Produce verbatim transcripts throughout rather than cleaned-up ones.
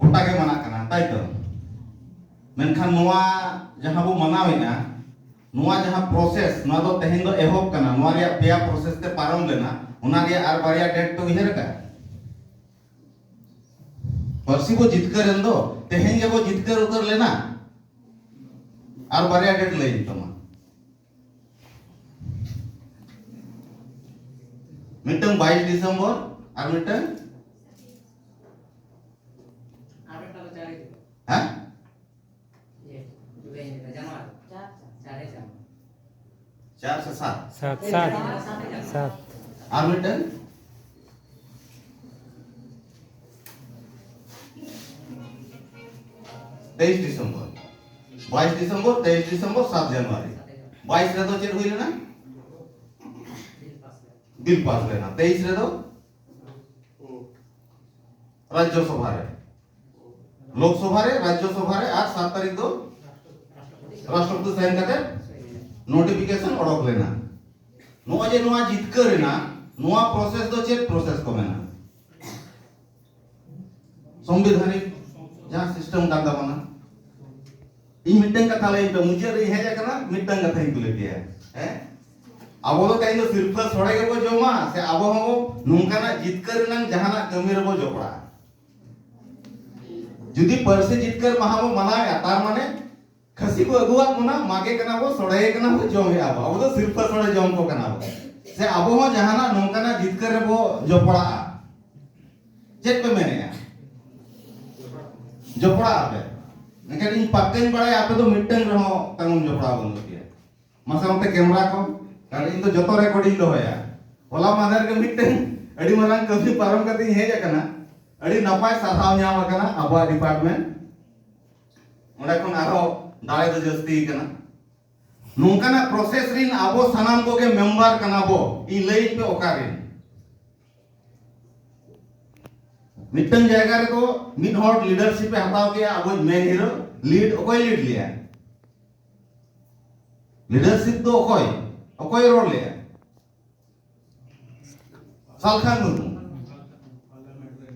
ᱜᱚᱴᱟ ᱜᱮ ᱢᱟᱱᱟᱜ ᱠᱟᱱᱟ, ᱛᱟᱭ ᱛᱚ? ᱢᱮᱱᱠᱷᱟᱱ ᱱᱚᱣᱟ ᱡᱟᱦᱟᱸ ᱵᱚ ᱢᱟᱱᱟᱣᱮᱫᱼᱟ, ᱱᱚᱣᱟ ᱡᱟᱦᱟᱸ ᱯᱨᱚᱥᱮᱥ, ᱱᱚᱣᱟ ᱫᱚ ᱛᱮᱦᱮᱧ ᱫᱚ ᱮᱦᱚᱵ ᱠᱟᱱᱟ᱾ ᱱᱚᱣᱟ ᱨᱮᱭᱟᱜ ᱯᱮᱭᱟ ᱯᱨᱚᱥᱮᱥ ᱛᱮ ᱯᱟᱨᱚᱢ ᱞᱮᱱᱟ᱾ ᱚᱱᱟ ᱨᱮᱭᱟᱜ ᱟᱨ ᱵᱟᱨᱭᱟ ᱰᱮᱴ ᱯᱮ ᱩᱭᱦᱟᱹᱨ ᱟᱠᱟᱫ? ᱯᱟᱹᱨᱥᱤ ᱵᱚ ᱡᱤᱛᱠᱟᱹᱨ ᱮᱱ ᱫᱚ, ᱛᱮᱦᱮᱧ ᱜᱮᱵᱚ ᱡᱤᱛᱠᱟᱹᱨ ᱩᱛᱟᱹᱨ ᱞᱮᱱᱟ᱾ ᱟᱨ ᱵᱟᱨᱭᱟ ᱰᱮᱴ ᱞᱟᱹᱭ ᱛᱟᱢᱟ᱾ ᱢᱤᱫᱴᱟᱝ ᱵᱟᱭᱤᱥ ᱰᱤᱥᱮᱢᱵᱚᱨ, ᱟᱨ ᱢᱤᱫᱴᱟᱝ ᱟᱨ ᱢᱤᱫᱴᱟᱝ ᱫᱚ ᱪᱟᱨᱮ ᱡᱩᱞᱟᱭ᱾ ᱦᱮᱸ? ᱤᱭᱟᱹ, ᱡᱩᱞᱟᱭ ᱤᱧ ᱞᱟᱹᱭᱫᱟ, ᱡᱟᱱᱩᱣᱟᱨᱤ᱾ ᱪᱟᱨ ᱥᱮ ᱥᱟᱛ᱾ ᱥᱟᱛ, ᱥᱟᱛ᱾ ᱥᱟᱛ, ᱥᱟᱛ᱾ ᱟᱨ ᱢᱤᱫᱴᱟᱝ ᱛᱮᱭᱤᱥ ᱰᱤᱥᱮᱢᱵᱚᱨ᱾ ᱵᱟᱭᱤᱥ ᱰᱤᱥᱮᱢᱵᱚᱨ, ᱛᱮᱭᱤᱥ ᱰᱤᱥᱮᱢᱵᱚᱨ, ᱥᱟᱛ ᱡᱟᱱᱩᱣᱟᱨᱤ᱾ ᱵᱟᱭᱤᱥ ᱨᱮᱫᱚ ᱪᱮᱫ ᱦᱩᱭ ᱞᱮᱱᱟ? ᱵᱤᱞ ᱯᱟᱥ ᱞᱮᱱᱟ᱾ ᱛᱮᱭᱤᱥ ᱨᱮᱫᱚ ᱨᱟᱡᱽᱡᱚ ᱥᱚᱵᱷᱟ ᱨᱮ, ᱞᱳᱠ ᱥᱚᱵᱷᱟ ᱨᱮ, ᱨᱟᱡᱽᱡᱚ ᱥᱚᱵᱷᱟ ᱨᱮ, ᱟᱨ ᱥᱟᱛ ᱛᱟᱹᱨᱤᱠᱷ ᱫᱚ ᱨᱟᱥᱴᱨᱚᱯᱚᱛᱤ ᱥᱟᱭᱤᱱ ᱠᱟᱛᱮ ᱱᱳᱴᱤᱯᱷᱤᱠᱮᱥᱚᱱ ᱚᱰᱚᱠ ᱞᱮᱱᱟ᱾ ᱱᱚᱜᱼᱚᱭ ᱡᱮ ᱱᱚᱣᱟ ᱡᱤᱛᱠᱟᱹᱨ ᱨᱮᱱᱟᱜ ᱱᱚᱣᱟ ᱯᱨᱚᱥᱮᱥ ᱫᱚ ᱪᱮᱫ ᱯᱨᱚᱥᱮᱥ ᱠᱚ ᱢᱮᱱᱟ? ᱥᱚᱝᱵᱤᱫᱷᱟᱱᱤᱠ ᱡᱟᱦᱟᱸ ᱥᱤᱥᱴᱮᱢ ᱠᱟᱱ ᱛᱟᱵᱚᱱᱟ᱾ ᱤᱧ ᱢᱤᱫᱴᱟᱝ ᱠᱟᱛᱷᱟ ᱞᱟᱹᱭ ᱯᱮ, ᱢᱩᱪᱟᱹᱫ ᱨᱮᱧ ᱦᱮᱡ ᱟᱠᱟᱱᱟ, ᱢᱤᱫᱴᱟᱝ ᱠᱟᱛᱷᱟᱧ ᱠᱩᱞᱤ ᱯᱮᱭᱟ, ᱦᱮᱸ? ᱟᱵᱚ ᱫᱚ ᱛᱮᱦᱮᱧ ᱫᱚ ᱥᱤᱨᱯᱷᱟᱹ ᱥᱚᱲᱮ ᱜᱮᱵᱚ ᱡᱚᱢᱟ, ᱥᱮ ᱟᱵᱚ ᱦᱚᱸ ᱱᱚᱝᱠᱟᱱᱟᱜ ᱡᱤᱛᱠᱟᱹᱨ ᱨᱮᱱᱟᱜ ᱡᱟᱦᱟᱱᱟᱜ ᱠᱟᱹᱢᱤ ᱨᱮᱵᱚ ᱡᱚᱯᱲᱟᱜᱼᱟ? ᱡᱩᱫᱤ ᱯᱟᱹᱨᱥᱤ ᱡᱤᱛᱠᱟᱹᱨ ᱢᱟᱦᱟ ᱵᱚ ᱢᱟᱱᱟᱣᱮᱫᱼᱟ, ᱛᱟᱨ ᱢᱟᱱᱮ ᱠᱷᱟᱹᱥᱤ ᱠᱚ ᱟᱹᱜᱩᱣᱟᱫ ᱵᱚᱱᱟ, ᱢᱟᱜᱮ ᱠᱟᱱᱟ ᱵᱚ, ᱥᱚᱲᱮ ᱠᱟᱱᱟ ᱵᱚ, ᱡᱚᱢᱮᱫᱼᱟ ᱵᱚ᱾ ᱟᱵᱚ ᱫᱚ ᱥᱤᱨᱯᱷᱟᱹ ᱥᱚᱲᱮ ᱡᱚᱢ ᱠᱚ ᱠᱟᱱᱟ ᱵᱚ᱾ ᱥᱮ ᱟᱵᱚ ᱦᱚᱸ ᱡᱟᱦᱟᱱᱟᱜ ᱱᱚᱝᱠᱟᱱᱟᱜ ᱡᱤᱛᱠᱟᱹᱨ ᱨᱮᱵᱚ ᱡᱚᱯᱲᱟᱜᱼᱟ? ᱪᱮᱫ ᱯᱮ ᱢᱮᱱᱮᱫᱼᱟ? ᱡᱚᱯᱲᱟᱜ ᱟᱯᱮ? ᱢᱮᱱᱠᱷᱟᱱ ᱤᱧ ᱯᱟᱠᱟᱧ ᱵᱟᱲᱟᱭᱟ, ᱟᱯᱮ ᱫᱚ ᱢᱤᱫᱴᱟᱝ ᱨᱮᱦᱚᱸ ᱛᱟᱵᱚᱱ ᱡᱚᱯᱲᱟᱣ ᱵᱟᱹᱱᱩᱜ ᱯᱮᱭᱟ᱾ ᱢᱟᱥᱮ ᱚᱱᱛᱮ ᱠᱮᱢᱨᱟ ᱠᱚ, ᱠᱟᱨᱚᱱ ᱤᱧ ᱫᱚ ᱡᱚᱛᱚ ᱨᱮᱠᱚᱨᱰᱤᱧ ᱫᱚᱦᱚᱭᱟ᱾ ᱦᱚᱞᱟ ᱢᱟᱦᱫᱮᱨ ᱜᱮ ᱢᱤᱫᱴᱟᱝ ᱟᱹᱰᱤ ᱢᱟᱨᱟᱝ ᱠᱟᱹᱢᱤ ᱯᱟᱨᱚᱢ ᱠᱟᱛᱮ ᱤᱧ ᱦᱮᱡ ᱟᱠᱟᱱᱟ᱾ ᱟᱹᱰᱤ ᱱᱟᱯᱟᱭ ᱥᱟᱨᱦᱟᱣ ᱧᱟᱢ ᱟᱠᱟᱱᱟ ᱟᱵᱚᱣᱟᱜ ᱰᱤᱯᱟᱨᱴᱢᱮᱱᱴ᱾ ᱚᱸᱰᱮ ᱠᱷᱚᱱ ᱟᱨᱦᱚᱸ ᱫᱟᱲᱮ ᱫᱚ ᱡᱟᱹᱥᱛᱤ ᱠᱟᱱᱟ᱾ ᱱᱚᱝᱠᱟᱱᱟᱜ ᱯᱨᱚᱥᱮᱥ ᱨᱤᱱ ᱟᱵᱚ ᱥᱟᱱᱟᱢ ᱠᱚᱜᱮ ᱢᱮᱢᱵᱟᱨ ᱠᱟᱱᱟ ᱵᱚ᱾ ᱤᱧ ᱞᱟᱹᱭᱟᱹᱧ ᱯᱮ ᱚᱠᱟ ᱨᱤᱱ᱾ ᱢᱤᱫᱴᱟᱝ ᱡᱟᱭᱜᱟ ᱨᱮᱫᱚ ᱢᱤᱫ ᱦᱚᱲ ᱞᱤᱰᱟᱨᱥᱤᱯ ᱮ ᱦᱟᱛᱟᱣ ᱠᱮᱜᱼᱟ, ᱟᱵᱚᱭᱤᱡ ᱢᱮᱱ ᱦᱤᱨᱳ᱾ ᱞᱤᱰ ᱚᱠᱚᱭ ᱞᱤᱰ ᱞᱮᱜᱼᱟ? ᱞᱤᱰᱟᱨᱥᱤᱯ ᱫᱚ ᱚᱠᱚᱭ, ᱚᱠᱚᱭ ᱨᱚᱲ ᱞᱮᱜᱼᱟ? ᱥᱟᱞᱠᱷᱟᱱ ᱢᱩᱨᱢᱩ᱾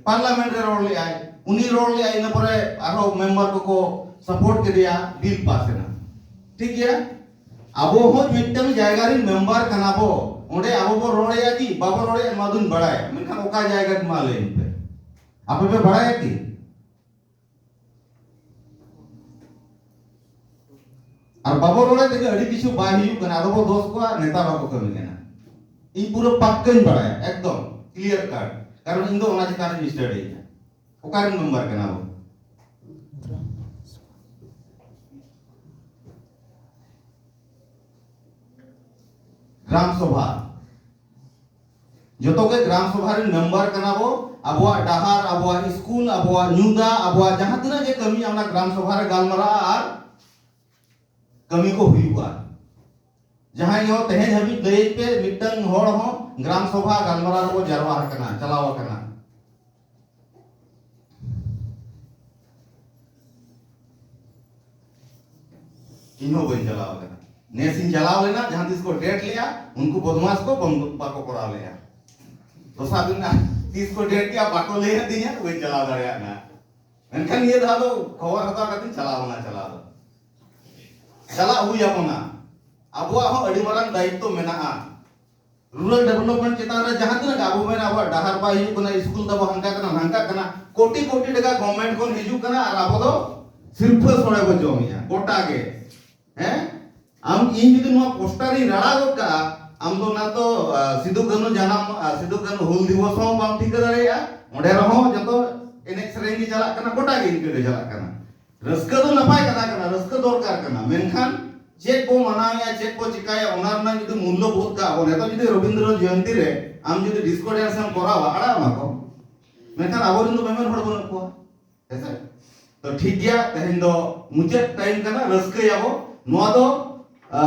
ᱯᱟᱨᱞᱟᱢᱮᱱᱴ ᱨᱮ ᱨᱚᱲ ᱞᱮᱜᱼᱟᱭ, ᱩᱱᱤ ᱨᱚᱲ ᱞᱮᱜᱼᱟᱭ, ᱤᱱᱟᱹ ᱯᱚᱨᱮ ᱟᱨᱦᱚᱸ ᱢᱮᱢᱵᱟᱨ ᱠᱚᱠᱚ ᱥᱟᱯᱳᱨᱴ ᱠᱮᱫᱮᱭᱟ, ᱵᱤᱞ ᱯᱟᱥ ᱮᱱᱟ᱾ ᱴᱷᱤᱠ ᱜᱮᱭᱟ, ᱟᱵᱚ ᱦᱚᱸ ᱢᱤᱫᱴᱟᱝ ᱡᱟᱭᱜᱟ ᱨᱮᱱ ᱢᱮᱢᱵᱟᱨ ᱠᱟᱱᱟ ᱵᱚ, ᱚᱸᱰᱮ ᱟᱵᱚ ᱵᱚ ᱨᱚᱲᱮᱜᱼᱟ ᱠᱤ ᱵᱟᱵᱚ ᱨᱚᱲᱮᱜᱼᱟ ᱱᱚᱣᱟ ᱫᱩᱧ ᱵᱟᱲᱟᱭᱟ, ᱢᱮᱱᱠᱷᱟᱱ ᱚᱠᱟ ᱡᱟᱭᱜᱟ ᱨᱮ ᱢᱟ ᱞᱟᱹᱭ ᱯᱮ, ᱟᱯᱮ ᱯᱮ ᱵᱟᱲᱟᱭᱟ ᱠᱤ? ᱟᱨ ᱵᱟᱵᱚ ᱨᱚᱲᱮᱫ ᱛᱮᱜᱮ ᱟᱹᱰᱤ ᱠᱤᱪᱷᱩ ᱵᱟᱭ ᱦᱩᱭᱩᱜ ᱠᱟᱱᱟ, ᱟᱫᱚ ᱵᱚ ᱫᱳᱥ ᱠᱚᱣᱟ ᱱᱮᱛᱟ ᱵᱟᱠᱚ ᱠᱟᱹᱢᱤ ᱠᱟᱱᱟ᱾ ᱤᱧ ᱯᱩᱨᱟᱹ ᱯᱟᱠᱠᱟᱧ ᱵᱟᱲᱟᱭᱟ, ᱮᱠᱫᱚᱢ ᱠᱞᱤᱭᱟᱨ ᱠᱟᱴ, ᱠᱟᱨᱚᱱ ᱤᱧ ᱫᱚ ᱚᱱᱟ ᱪᱮᱛᱟᱱ ᱨᱮᱧ ᱥᱴᱟᱰᱤᱭᱮᱫᱟ᱾ ᱚᱠᱟᱨᱮᱱ ᱢᱮᱢᱵᱟᱨ ᱠᱟᱱᱟ ᱵᱚ? ᱜᱨᱟᱢ ᱥᱚᱵᱷᱟ, ᱡᱚᱛᱚ ᱜᱮ ᱜᱨᱟᱢ ᱥᱚᱵᱷᱟ ᱨᱮᱱ ᱢᱮᱢᱵᱟᱨ ᱠᱟᱱᱟ ᱵᱚ᱾ ᱟᱵᱚᱣᱟᱜ ᱰᱟᱦᱟᱨ, ᱟᱵᱚᱣᱟᱜ ᱥᱠᱩᱞ, ᱟᱵᱚᱣᱟᱜ ᱧᱩ ᱫᱟᱜ, ᱟᱵᱚᱣᱟᱜ ᱡᱟᱦᱟᱸ ᱛᱤᱱᱟᱹᱜ ᱜᱮ ᱠᱟᱹᱢᱤ, ᱚᱱᱟ ᱜᱨᱟᱢ ᱥᱚᱵᱷᱟ ᱨᱮ ᱜᱟᱞᱢᱟᱨᱟᱜᱼᱟ ᱟᱨ ᱠᱟᱹᱢᱤ ᱠᱚ ᱦᱩᱭᱩᱜᱼᱟ᱾ ᱡᱟᱦᱟᱸᱭ ᱦᱚᱸ ᱛᱮᱦᱮᱧ ᱦᱟᱹᱵᱤᱡ ᱞᱟᱹᱭᱟᱹᱧ ᱯᱮ, ᱢᱤᱫᱴᱟᱝ ᱦᱚᱲ ᱦᱚᱸ ᱜᱨᱟᱢ ᱥᱚᱵᱷᱟ ᱜᱟᱞᱢᱟᱨᱟᱣ ᱨᱮᱠᱚ ᱡᱟᱨᱣᱟ ᱟᱠᱟᱱᱟ, ᱪᱟᱞᱟᱣ ᱟᱠᱟᱱᱟ? ᱤᱧ ᱦᱚᱸ ᱵᱟᱹᱧ ᱪᱟᱞᱟᱣ ᱟᱠᱟᱱᱟ᱾ ᱱᱮᱥ ᱤᱧ ᱪᱟᱞᱟᱣ ᱞᱮᱱᱟ, ᱡᱟᱦᱟᱸ ᱛᱤᱥ ᱠᱚ ᱰᱮᱴ ᱞᱮᱜᱼᱟ, ᱩᱱᱠᱩ ᱵᱚᱫᱢᱟᱥ ᱠᱚ ᱵᱚᱱᱫ-, ᱵᱟᱠᱚ ᱠᱚᱨᱟᱣ ᱞᱮᱜᱼᱟ᱾ ᱫᱚᱥᱟᱨ ᱫᱤᱱ ᱛᱤᱥ ᱠᱚ ᱰᱮᱴ ᱠᱮᱜᱼᱟ, ᱵᱟᱠᱚ ᱞᱟᱹᱭ ᱟᱹᱫᱤᱧᱟ, ᱵᱟᱹᱧ ᱪᱟᱞᱟᱣ ᱫᱟᱲᱮᱭᱟᱜ ᱠᱟᱱᱟ᱾ ᱢᱮᱱᱠᱷᱟᱱ ᱱᱤᱭᱟᱹ ᱫᱷᱟᱣ ᱫᱚ ᱠᱷᱚᱵᱚᱨ ᱦᱟᱛᱟᱣ ᱠᱟᱛᱮᱧ ᱪᱟᱞᱟᱣ ᱮᱱᱟ᱾ ᱪᱟᱞᱟᱣ ᱫᱚ ᱪᱟᱞᱟᱜ ᱦᱩᱭ ᱟᱵᱚᱱᱟ᱾ ᱟᱵᱚᱣᱟᱜ ᱦᱚᱸ ᱟᱹᱰᱤ ᱢᱟᱨᱟᱝ ᱫᱟᱭᱤᱛᱛᱚ ᱢᱮᱱᱟᱜᱼᱟ᱾ ᱨᱩᱨᱟᱞ ᱰᱮᱵᱷᱞᱚᱯᱢᱮᱱᱴ ᱪᱮᱛᱟᱱ ᱨᱮ ᱡᱟᱦᱟᱸ ᱛᱤᱱᱟᱹᱜ ᱜᱮ ᱟᱵᱚ ᱢᱮᱱᱟ, ᱟᱵᱚᱣᱟᱜ ᱰᱟᱦᱟᱨ ᱵᱟᱭ ᱦᱩᱭᱩᱜ ᱠᱟᱱᱟ, ᱥᱠᱩᱞ ᱛᱟᱵᱚ ᱦᱟᱱᱠᱟ ᱠᱟᱱᱟ, ᱱᱟᱝᱠᱟ ᱠᱟᱱᱟ, ᱠᱳᱴᱤ ᱠᱳᱴᱤ ᱴᱟᱠᱟ ᱜᱚᱵᱷᱢᱮᱱᱴ ᱠᱷᱚᱱ ᱦᱤᱡᱩᱜ ᱠᱟᱱᱟ ᱟᱨ ᱟᱵᱚ ᱫᱚ ᱥᱤᱨᱯᱷᱟᱹ ᱥᱚᱲᱮ ᱵᱚ ᱡᱚᱢᱮᱜᱼᱟ ᱜᱚᱴᱟ ᱜᱮ᱾ ᱦᱮᱸ, ᱟᱢ, ᱤᱧ ᱡᱩᱫᱤ ᱱᱚᱣᱟ ᱯᱳᱥᱴᱟᱨ ᱤᱧ ᱨᱟᱲᱟ ᱜᱚᱫ ᱠᱟᱜᱼᱟ, ᱟᱢ ᱫᱚ ᱚᱱᱟ ᱫᱚ, ᱟ, ᱥᱤᱫᱩ ᱠᱟᱹᱱᱦᱩ ᱡᱟᱱᱟᱢ, ᱟ, ᱥᱤᱫᱩ ᱠᱟᱹᱱᱦᱩ ᱦᱩᱞ ᱫᱤᱵᱚᱥ ᱦᱚᱸ ᱵᱟᱢ ᱴᱷᱤᱠᱟᱹ ᱫᱟᱲᱮᱭᱟᱜᱼᱟ᱾ ᱚᱸᱰᱮ ᱨᱮᱦᱚᱸ ᱡᱚᱛᱚ ᱮᱱᱮᱡ ᱥᱮᱨᱮᱧ ᱜᱮ ᱪᱟᱞᱟᱜ ᱠᱟᱱᱟ, ᱜᱚᱴᱟ ᱜᱮ ᱤᱱᱠᱟᱹ ᱜᱮ ᱪᱟᱞᱟᱜ ᱠᱟᱱᱟ᱾ ᱨᱟᱹᱥᱠᱟᱹ ᱫᱚ ᱱᱟᱯᱟᱭ ᱠᱟᱛᱷᱟ ᱠᱟᱱᱟ, ᱨᱟᱹᱥᱠᱟᱹ ᱫᱚᱨᱠᱟᱨ ᱠᱟᱱᱟ, ᱢᱮᱱᱠᱷᱟᱱ ᱪᱮᱫ ᱵᱚ ᱢᱟᱱᱟᱣᱮᱜᱼᱟ, ᱪᱮᱫ ᱵᱚ ᱪᱤᱠᱟᱹᱭᱟ, ᱚᱱᱟ ᱨᱮᱱᱟᱜ ᱡᱩᱫᱤ ᱢᱩᱞᱞᱚ ᱵᱳᱫᱷ ᱠᱟᱜ ᱵᱚ, ᱱᱤᱛᱚᱜ ᱡᱩᱫᱤ ᱨᱚᱵᱤᱱᱫᱨᱚ ᱡᱚᱭᱚᱱᱛᱤ ᱨᱮ ᱟᱢ ᱡᱩᱫᱤ ᱰᱤᱥᱠᱳ ᱰᱮᱱᱥ ᱮᱢ ᱠᱚᱨᱟᱣᱟ, ᱟᱲᱟᱜ ᱟᱢᱟ ᱠᱚ, ᱢᱮᱱᱠᱷᱟᱱ ᱟᱵᱚᱨᱮᱱ ᱫᱚ ᱢᱮᱢᱮᱱ ᱦᱚᱲ ᱵᱟᱹᱱᱩᱜ ᱠᱚᱣᱟ᱾ ᱦᱮᱸᱥᱮ? ᱛᱚ ᱴᱷᱤᱠ ᱜᱮᱭᱟ, ᱛᱮᱦᱮᱧ ᱫᱚ ᱢᱩᱪᱟᱹᱫ ᱴᱟᱭᱤᱢ ᱠᱟᱱᱟ, ᱨᱟᱹᱥᱠᱟᱹᱭᱟᱵᱚ᱾ ᱱᱚᱣᱟ ᱫᱚ, ᱟ,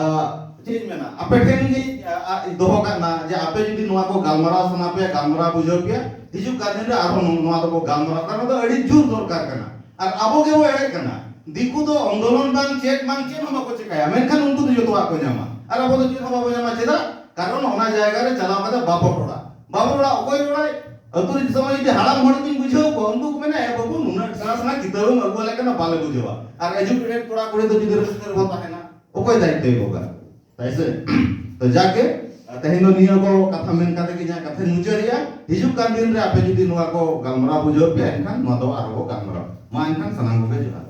ᱪᱮᱫ ᱤᱧ ᱢᱮᱱᱟ, ᱟᱯᱮ ᱴᱷᱮᱱ ᱜᱮ, ᱟ, ᱟ, ᱫᱚᱦᱚ ᱠᱟᱜ ᱠᱟᱱᱟ ᱡᱮ ᱟᱯᱮ ᱡᱩᱫᱤ ᱱᱚᱣᱟ ᱠᱚ ᱜᱟᱞᱢᱟᱨᱟᱣ ᱥᱟᱱᱟ ᱯᱮᱭᱟ, ᱜᱟᱞᱢᱟᱨᱟᱣ ᱵᱩᱡᱷᱟᱹᱣ ᱯᱮᱭᱟ, ᱦᱤᱡᱩᱜ ᱠᱟᱱ ᱫᱤᱱ ᱨᱮ ᱟᱨᱦᱚᱸ ᱱᱚ-, ᱱᱚᱣᱟ ᱫᱚᱵᱚ ᱜᱟᱞᱢᱟᱨᱟᱣ, ᱠᱟᱨᱚᱱ ᱫᱚ ᱟᱹᱰᱤ ᱡᱳᱨ ᱫᱚᱨᱠᱟᱨ ᱠᱟᱱᱟ᱾ ᱟᱨ ᱟᱵᱚ ᱜᱮᱵᱚ ᱮᱲᱮᱜ ᱠᱟᱱᱟ᱾ ᱫᱤᱠᱩ ᱫᱚ ᱟᱱᱫᱳᱞᱚᱱ ᱵᱟᱝ ᱪᱮᱫ ᱵᱟᱝ ᱪᱮᱫ ᱦᱚᱸ ᱵᱟᱠᱚ ᱪᱮᱠᱟᱭᱟ, ᱢᱮᱱᱠᱷᱟᱱ ᱩᱱᱠᱩ ᱫᱚ ᱡᱚᱛᱚᱣᱟᱜ ᱠᱚ ᱧᱟᱢᱟ᱾ ᱟᱨ ᱟᱵᱚ ᱫᱚ ᱪᱮᱫ ᱦᱚᱸ ᱵᱟᱵᱚ ᱧᱟᱢᱟ᱾ ᱪᱮᱫᱟᱜ? ᱠᱟᱨᱚᱱ ᱚᱱᱟ ᱡᱟᱭᱜᱟ ᱨᱮ ᱪᱟᱞᱟᱣ ᱠᱟᱛᱮ ᱵᱟᱵᱚ ᱨᱚᱲᱟ᱾ ᱵᱟᱵᱚ ᱨᱚᱲᱟ, ᱚᱠᱚᱭ ᱨᱚᱲᱟᱭ? ᱟᱹᱛᱩ ᱨᱮ ᱫᱤᱥᱚᱢ ᱨᱮ ᱡᱩᱫᱤ ᱦᱟᱲᱟᱢ ᱦᱚᱲ ᱠᱚᱧ ᱵᱩᱡᱷᱟᱹᱣ ᱠᱚᱣᱟ, ᱩᱱᱠᱩ ᱠᱚ ᱢᱮᱱᱟ, "ᱮ ᱵᱟᱹᱵᱩ, ᱱᱩᱱᱟᱹᱜ ᱥᱮᱬᱟ ᱥᱮᱬᱟ ᱠᱤᱛᱟᱹᱵ ᱮᱢ ᱟᱹᱜᱩ ᱟᱞᱮ ᱠᱟᱱᱟ, ᱵᱟᱞᱮ ᱵᱩᱡᱷᱟᱹᱣᱟ, ᱟᱨ ᱮᱡᱩᱠᱮᱴᱮᱰ ᱠᱚᱲᱟ ᱠᱩᱲᱤ ᱫᱚ ᱡᱩᱫᱤ ᱨᱟᱹᱥᱠᱟᱹ ᱨᱮᱵᱚᱱ ᱛᱟᱦᱮᱱᱟ, ᱚᱠᱚᱭ ᱫᱟᱭᱤᱛᱛᱚᱭ ᱜᱚᱜᱟ?" ᱛᱟᱭ ᱥᱮ? ᱛᱚ ᱡᱟᱜᱮ, ᱛᱮᱦᱮᱧ ᱫᱚ ᱱᱤᱭᱟᱹ ᱠᱚ ᱠᱟᱛᱷᱟ ᱢᱮᱱ ᱠᱟᱛᱮ ᱜᱮ ᱤᱧᱟᱹᱜ ᱠᱟᱛᱷᱟᱧ ᱢᱩᱪᱟᱹᱫᱮᱜᱼᱟ᱾ ᱦᱤᱡᱩᱜ ᱠᱟᱱ ᱫᱤᱱ ᱨᱮ ᱟᱯᱮ ᱡᱩᱫᱤ ᱱᱚᱣᱟ ᱠᱚ ᱜᱟᱞᱢᱟᱨᱟᱣ ᱵᱩᱡᱷᱟᱹᱣ ᱯᱮ, ᱮᱱᱠᱷᱟᱱ ᱱᱚᱣᱟ ᱫᱚ ᱟᱨᱦᱚᱸ ᱵᱚ ᱜᱟᱞᱢᱟᱨᱟᱣ᱾ ᱢᱟ ᱮᱱᱠᱷᱟᱱ ᱥᱟᱱᱟᱢ ᱠᱚᱜᱮ ᱡᱚᱦᱟᱨ᱾